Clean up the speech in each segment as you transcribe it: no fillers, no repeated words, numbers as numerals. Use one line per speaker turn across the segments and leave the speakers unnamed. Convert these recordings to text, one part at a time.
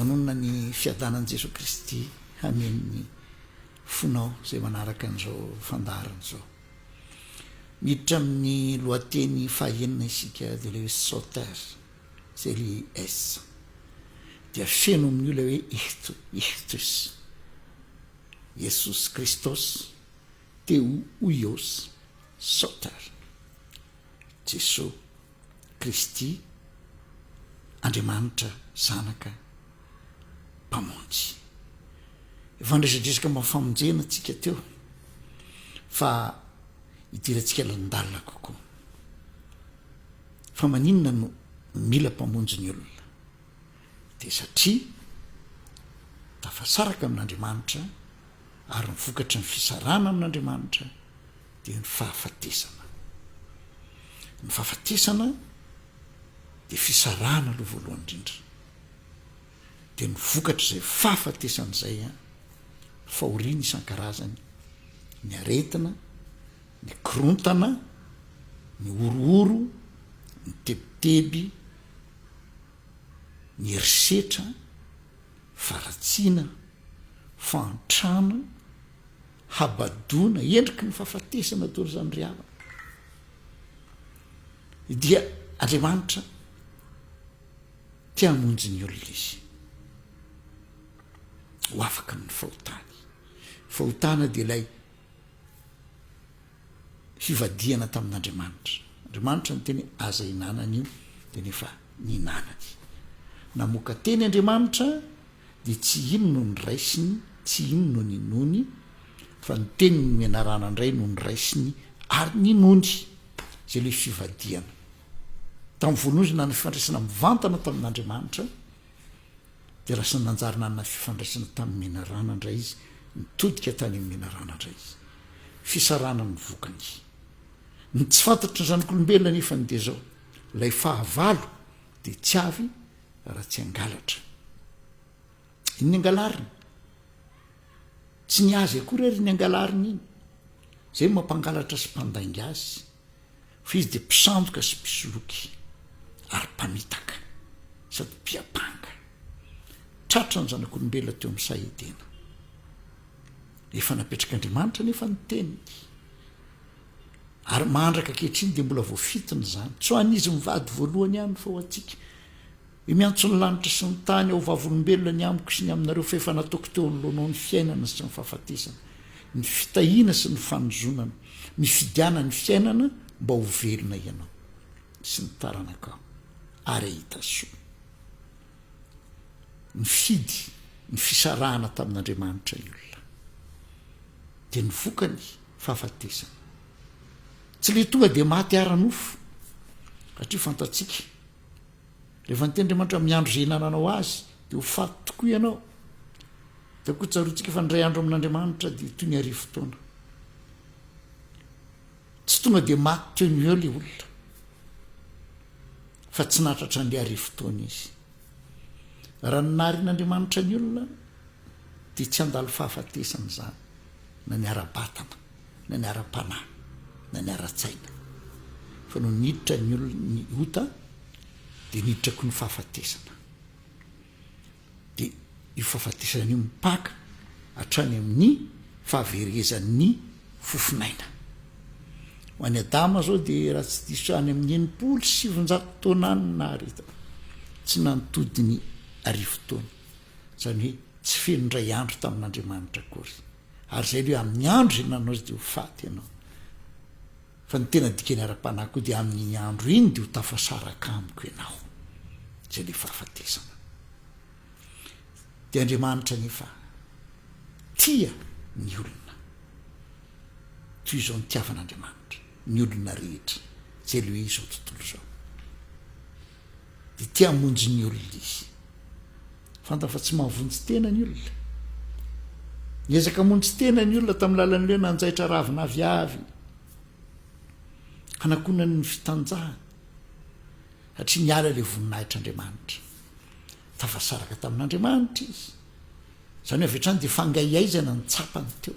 Manonona ny fiadanan'i Jesoa Kristy hameno ny fonao izay manaraka an'izao fandaharana izao. Miditra amin'ny lohateny fahaenina isika dia ilay hoe Soter, izay ilay S. Dia feno amin'io ilay hoe Ichthus, Ichthus. Iesos Kristos, Theou Huios, Soter. Jesoa Kristy, Andriamanitra Zanaka Mpamonjy. Efa niresadresaka momba ny famonjena tsika teo fa hidirantsika lalindalina kokoa. Fa maninona no mila mpamonjy ny olona? Dia satria tafasaraka amin'Andriamanitra ary ny vokatry ny fisarahana amin'Andriamanitra dia ny fahafatesana. Ny fahafatesana dia fisarahana aloha voalohany indrindra. Dia ny vokatr'izay fahafatesana izay an, fahoriana isan-karazany, ny aretina, ny korontana, ny horohoro, ny tebiteby, ny herisetra, faharatsiana, fahantrana, habadoana, endriky ny fahafatesana daholo izany ry havana. Dia Andriamanitra te hamonjy ny olona izy ho afaka amin'ny fahotany. Fahotana dia ilay fivadihana tamin'Andriamanitra. Andriamanitra niteny hoe aza hinanana io dia nefa nihinanany. Namoaka teny Andriamanitra dia tsy iny no noraisiny, tsy iny no ninoany, fa ny teniny menarana indray no noraisiny ary ninoany. Izay ilay fivadihana. Tamin'ny voalohany izy nanana fifandraisana mivantana tamin'Andriamanitra, dia lasa nanjary nanana fifandraisana tamin'ny menarana indray izy, nitodika tany amin'ny menarana indray izy. Fisarahana ny vokany. Ny tsy fantatry ny zanak'olombelona anefa ny dia izao, ilay fahavalo dia tsy avy raha tsy hangalatra. Inona ny angalariny? Tsy ny azy akory ary ny angalariny iny. Izay no mampangalatra sy mpandainga azy. Fa izy dia mpisandoka sy mpisoloky ary mpamitaka sady mpiampanga. Tratra ny zanak'olombelona teo amin'ny saha Edena. Efa napetrak'Andriamanitra anefa ny teniny. Ary mandraka ankehitriny dia mbola voafitiny izany. Tsy ho an'izy mivady voalohany ihany fa ho antsika. Io miantso ny lanitra sy ny tany aho vavolombelona ny amiko sy ny aminareo fa efa nataoko teo anoloanao ny fiainana sy ny fahafatesana, ny fitahiana sy ny fanozonana. Mifidiana ny fiainana mba ho velona ianao sy ny taranakao ary hahita soa. Nifidy ny fisarahana tamin'Andriamanitra ny olona. Dia ny vokany fahafatesana. Tsy le tonga dia maty ara-nofo satria fantatsika rehefa niteny Andriamanitra amin'ny andro izay hinananao azy dia ho faty tokoa ianao. Dia koa tsaroantsika fa ny iray andro amin'Andriamanitra dia toy ny arivo taona. Tsy tonga dia maty teo no eo ilay olona fa tsy nahatratra an'ilay arivo taona izy. Raha ny naharian'Andriamanitra ny olona dia tsy handalo fahafatesana izany na ny ara-batana na ny ara-panahy na ny ara-tsaina fa nony niditra ny olona ny ota dia niditra koa ny fahafatesana. Dia io fahafatesana io mipaka hatrany amin'ny fahaverezan'ny fofon'aina. Ho an'i Adama izao dia raha tsy diso any amin'ny 960 taona any no naharetana. Tsy nantody ny arivo taona. Izany hoe tsy feno indray andro tamin'Andriamanitra akory. Ary izay ilay hoe amin'ny andro izay nanao azy dia ho faty ianao. Fa ny tena dikany ara-panahy koa dia amin'iny andro iny dia ho tafasaraka amiko ianao. Izay ilay fahafatesana. Dia Andriamanitra anefa tia ny olona. Toy izao nitiavan'Andriamanitra ny olona rehetra. Izay ilay hoe izao tontolo izao. Dia te hamonjy ny olona izy. Fantany fa tsy mahavonjy tena ny olona. Niezaka hamonjy tena ny olona tamin'ny lalan'ny hoe nanjaitra ravina aviavy hanakonany ny fitanjahany satria niala ilay voninahitr'Andriamanitra. Tafasaraka tamin'Andriamanitra izy. Izany hoe avy hatrany dia fangaihaizana ny tsapany teo.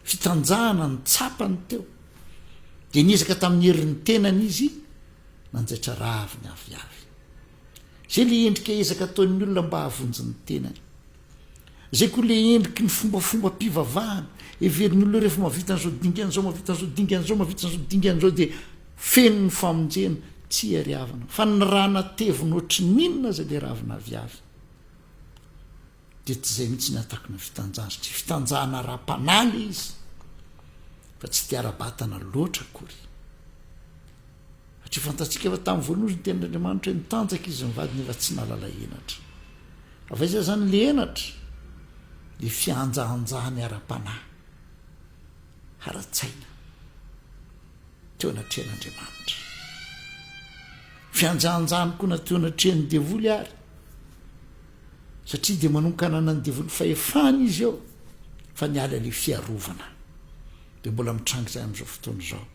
Fitanjahana ny tsapany teo. Dia niezaka tamin'ny herin'ny tenany izy nanjaitra ravina aviavy. Izay le endrika ezaka ataon'ny olona mba hahavonjy ny tenany. Izay koa le endriky ny fombafombam-pivavahana. Heverin'ny olona rehefa mahavita an'izao dingana izao, mahavita an'izao dingana izao, mahavita an'izao dingana izao dia feno ny famonjena. Tsia ry havana, fa ny raha natevina ohatry ny inona aza le ravina aviavy dia tsy izay mihitsy ny atakina fitanjahana satria fitanjahana ara-panahy le izy fa tsy dia ara-batana loatra akory. Satria fantatsika fa tamin'ny voalohany hozy ny tenin'Andriamanitra hoe nitanjaka izy mivady nefa tsy nahalala henatra. Avy aiza izany le henatra? Le fihanjahanjahany ara-panahy, ara-tsaina, teo anatrehan'Andriamanitra. Fihanjahanjahany koa na teo anatrehan'ny devoly ary. Satria dia manomboka ananan'ny devoly fahefana izy eo, fa niala le fiarovana. Dia mbola mitranga izany amin'izao fotoana izao.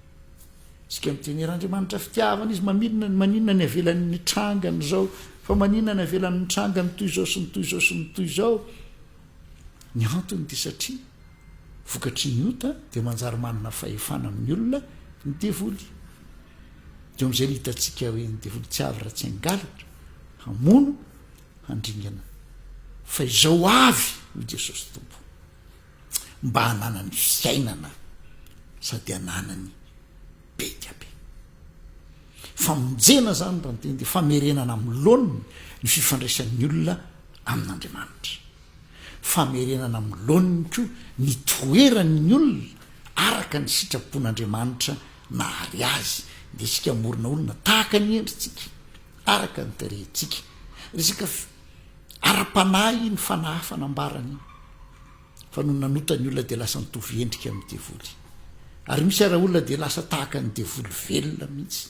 Isika miteny hoe Andriamanitra fitiavana izy, maminona ny maninona ny avelany ny trangany izao, fa maninona ny avelany ny trangany toy izao sy ny toy izao sy ny toy izao. Ny antony dia satria vokatry ny ota dia manjary manana fahefana amin'ny olona ny devoly. Dia amin'izay no hitantsika hoe ny devoly tsy avy raha tsy hangalatra, hamono, handringana. Fa izao avy, hoy Jesosy Tompo. mba hananany fiainana sady hananany be dia be. Famonjena izany raha ny teny dia famerenana amin'ny laoniny ny fifandraisan'ny olona amin'Andriamanitra. Famerenana amin'ny laoniny koa ny toeran'ny olona araka ny sitrapon'Andriamanitra nahary azy. Dia isika hamorona olona tahaka ny endritsika, araka ny tarehintsika. Resaka Ara-panahy iny fanahafana ambarany iny, fa nony nanota ny olona dia lasa nitovy endrika amin'ny devoly. Ary misy ara olona dia lasa tahaka ny devoly velona mihitsy,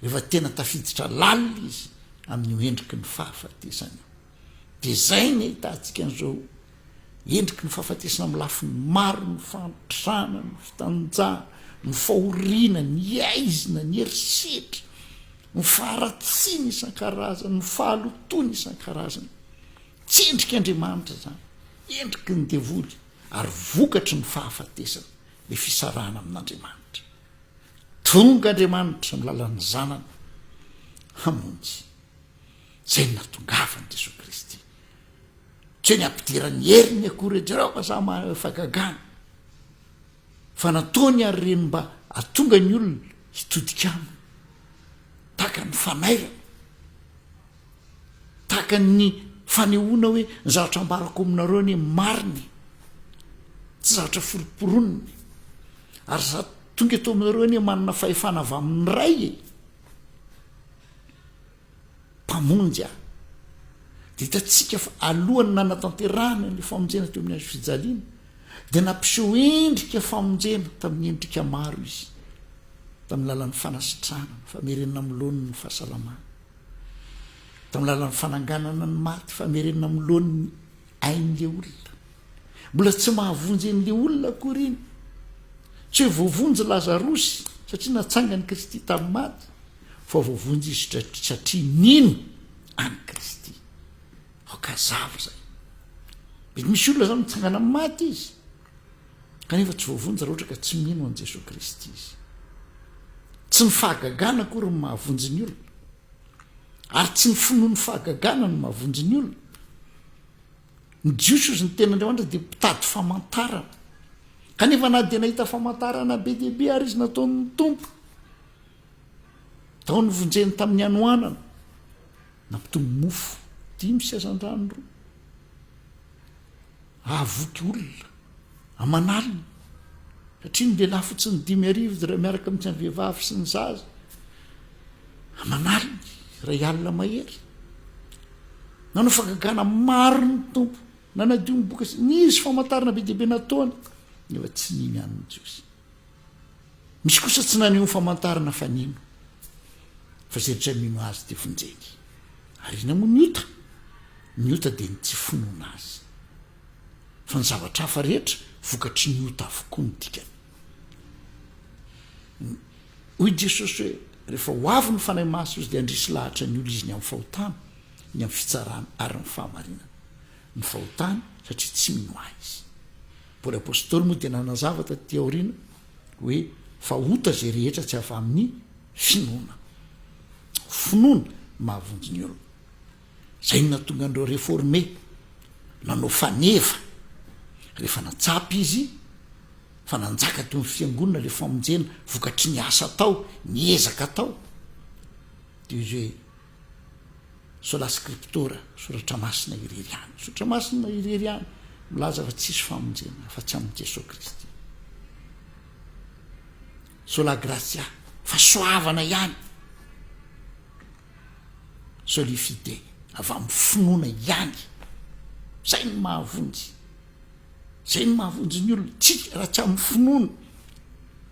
rehefa tena tafiditra lalina izy amin'io endriky ny fahafatesana io. Dia izay ny ahitantsika an'izao endriky ny fahafatesana amin'ny lafiny maro, ny fahantrana, ny fitanjahana, ny fahoriana, ny aizina, ny herisetra, ny faharatsiana isan-karazany, ny fahalotoana isan-karazany. Tsy endrik'Andriamanitra izany, endriky ny devoly ary vokatry ny fahafatesana, ilay fisarahana amin'Andriamanitra. Tonga Andriamanitra amin'ny lalan'ny Zanany hamonjy. Izay no nahatongavan'i Jesoa Kristy. Tsy hoe ny hampidirany heriny akory, jereo fa za mahay fahagagana. Fa nataony ary ireny mba hahatonga ny olona hitodika aminy. Tahaka ny fanairana, tahaka ny fanehoana hoe ny zavatra ambarako aminareo anie marina e, tsy zavatra foromporonina e, ary za tonga eto aminareo anie manana fahefana avy amin'ny Ray e. Mpamonjy aho. Dia hitantsika fa alohan'ny nanatanterahana ny famonjena teo amin'ny hazo fijaliana, dia nampiseho endrika famonjena tamin'ny endrika maro izy, tamin'ny lalan'ny fanasitranana, famerenana amin'ny laoniny ny fahasalamana, tamin'ny lalan'ny fananganana ny maty, famerenana amin'ny laoniny ain'ilay olona. Mbola tsy mahavonjy an'ilay olona akory iny. Tsy hoe voavonjy Lazarosy satria natsangan'i Kristy tamin'ny maty, fa voavonjy izy satria nino an'i Kristy. Aoka hazava izay. Mety misy olona zany mitsangana amin'ny maty izy, kanefa tsy voavonjy raha ohatra ka tsy mino an'i Jesoa Kristy izy. Tsy ny fahagagana akory no mahavonjy ny olona, ary tsy ny finoan'ny fahagagana no mahavonjy ny olona. Ny Jiosy hozy ny tenin'Andriamanitra dia mpitady famantarana. Kanefa na dia nahita famantarana be dia be ary izy nataon'ny Tompo, tao ny vonjeny tamin'ny hanoanana, nampitombo mofo dimy sy hazandrano roa, hahavoky olona aman'alina, satria ny lehilahy fotsiny 5000 dia raha miaraka mihitsy amin'ny vehivavy sy ny zaza, aman'aliny, iray alina mahery. Nanao fagagana maro ny Tompo, nanadio ny boka sy nisy famantarana be dia be nataony, nefa tsy nino ihany ny Jiosy. Misy kosa tsy naneho ny famantarana fa nino, fa izay rehetra mino Azy dia vonjeny. Ary inona moa ny ota? Ny ota dia ny tsy finoana Azy. Fa ny zavatra hafa rehetra vokatry ny ota avokoa ny dikany. Hoy Jesosy hoe, rehefa ho avy ny Fanahy Masina Izy dia handresy lahatra ny olona Izy ny amin'ny fahotana, ny amin'ny fitsarana ary ny fahamarinana. Ny fahotana satria tsy mino Ahy izy. Paoly Apostoly moa dia nanazava taty aoriana hoe fa ota izay rehetra tsy avy amin'ny finoana. Finoana mahavonjy ny olona. Izay no nahatonga an'ireo Réformés nanao faneva rehefa natsapa izy fa nanjaka teo amin'ny fiangonana ilay famonjena vokatry ny asa atao, ny ezaka atao. Dia izy hoe sola scriptura, soratra masina irery ihany. Soratra masina irery ihany milaza fa tsisy famonjena afa-tsy amin'i Jesoa Kristy. Sola gratia, fahasoavana ihany. Soli fide, avy amin'ny finoana ihany. Izay no mahavonjy. Izay no mahavonjy ny olona. Tsy, raha tsy amin'ny finoana,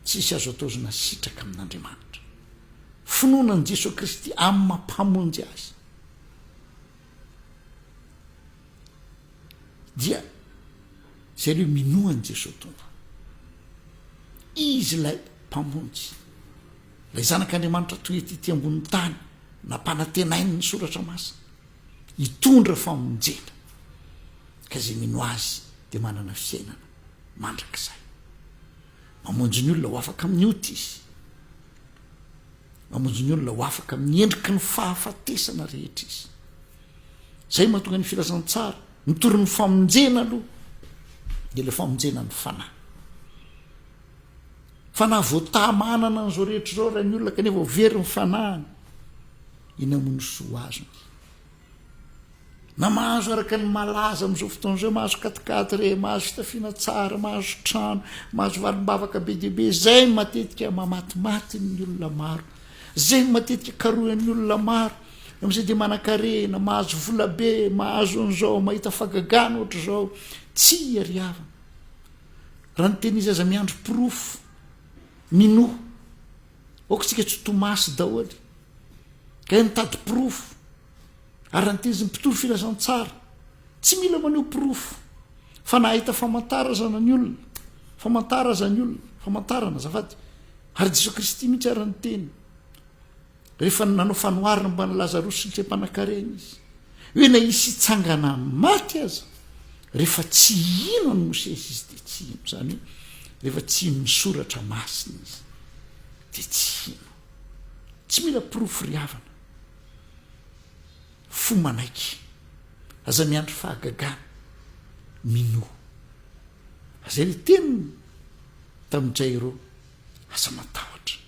tsisy azo ataozina sitraka amin'Andriamanitra. Finoana an'i Jesoa Kristy amin'ny maha Mpamonjy azy. Dia izay aloha minoa an'i Jesoa Tompo. Izy ilay Mpamonjy. Ilay Zanak'Andriamanitra tonga ety ety ambonin'ny tany, nampanantenainy ny Soratra Masina, hitondra famonjena. Ka izay mino Azy dia manana fiainana mandrakizay. Mamonjy ny olona ho afaka amin'ny ota Izy. Mamonjy ny olona ho afaka amin'ny endriky ny fahafatesana rehetra Izy. Izay mahatonga ny filazantsara, mitory ny famonjena aloha, dia ilay famonjena ny fanahy. Fanahy voataha manana an'izao rehetra izao raha ny olona kanefa ho very ny fanahiny, inona moa no soa azony? Na mahazo araka ny malaza amin'izao fotoana izao, mahazo katikaty re, mahazo fitafiana tsara, mahazo trano, mahazo valim-bavaka be dia be, izay no matetika mamatimaty ny olona maro, izay no matetika karohan'ny olona maro, amin'izay dia manan-karena, mahazo vola be, mahazo an'izao, mahita fahagagana ohatr'izao. Tsia ry havana. Raha ny tena izy aza miandry porofo, minoa. Aoka isika tsy ho Tomasy daholo. Ka mitady porofo. Ary raha ny tena izy ny mpitory filazantsara, tsy mila maneho porofo. Fa na hahita famantarazana ny olona, famantara aza ny olona, famantarana azafady. Ary Jesoa Kristy mihitsy ary niteny. Rehefa nanao fanoharana momba an'i Lazarosy sy ny toe-panankarena izy, hoe na hisy hitsangana maty aza, rehefa tsy hino an'i Mosesy izy dia tsy hino. Izany hoe rehefa tsy hino ny soratra masina izy dia tsy hino. Tsy mila porofo ry havana. Fo manaiky. Aza miandry fahagagana. Minoa. Izay ilay teniny tamin'i Jairo, aza matahotra.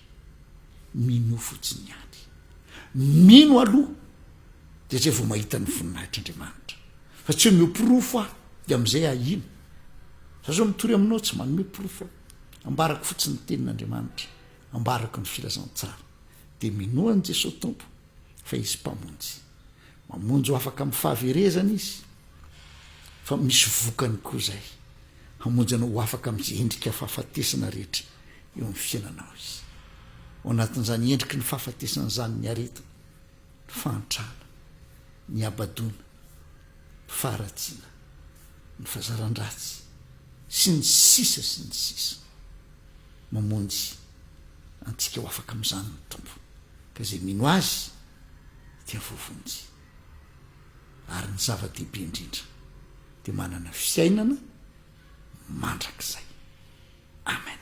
Minoa fotsiny ihany. Mino aloha dia zay vao mahita ny voninahitr'Andriamanitra. Fa tsy hoe omeo porofo aho dia amin'izay aho hino. Za zao mitory aminao tsy manome porofo aho. Ambarako fotsiny ny tenin'Andriamanitra, ambarako ny filazantsara. Dia minoa an'i Jesoa Tompo fa Izy Mpamonjy. Mamonjy ho afaka amin'ny fahaverezana Izy. Fa misy vokany koa izay. Hamonjy anao ho afaka amin'izay endrika fahafatesana rehetra eo amin'ny fiainanao Izy. Ao anatin'izany endriky ny fahafatesana izany ny aretina, ny fahantrana, ny habadoana, ny faharatsiana, ny fazaran-dratsy, sy ny sisa sy ny sisa. Mamonjy antsika ho afaka amin'izany ny Tompo, ka izay mino Azy dia voavonjy. Ary ny zava-dehibe indrindra dia manana fiainana mandrakizay. Amen.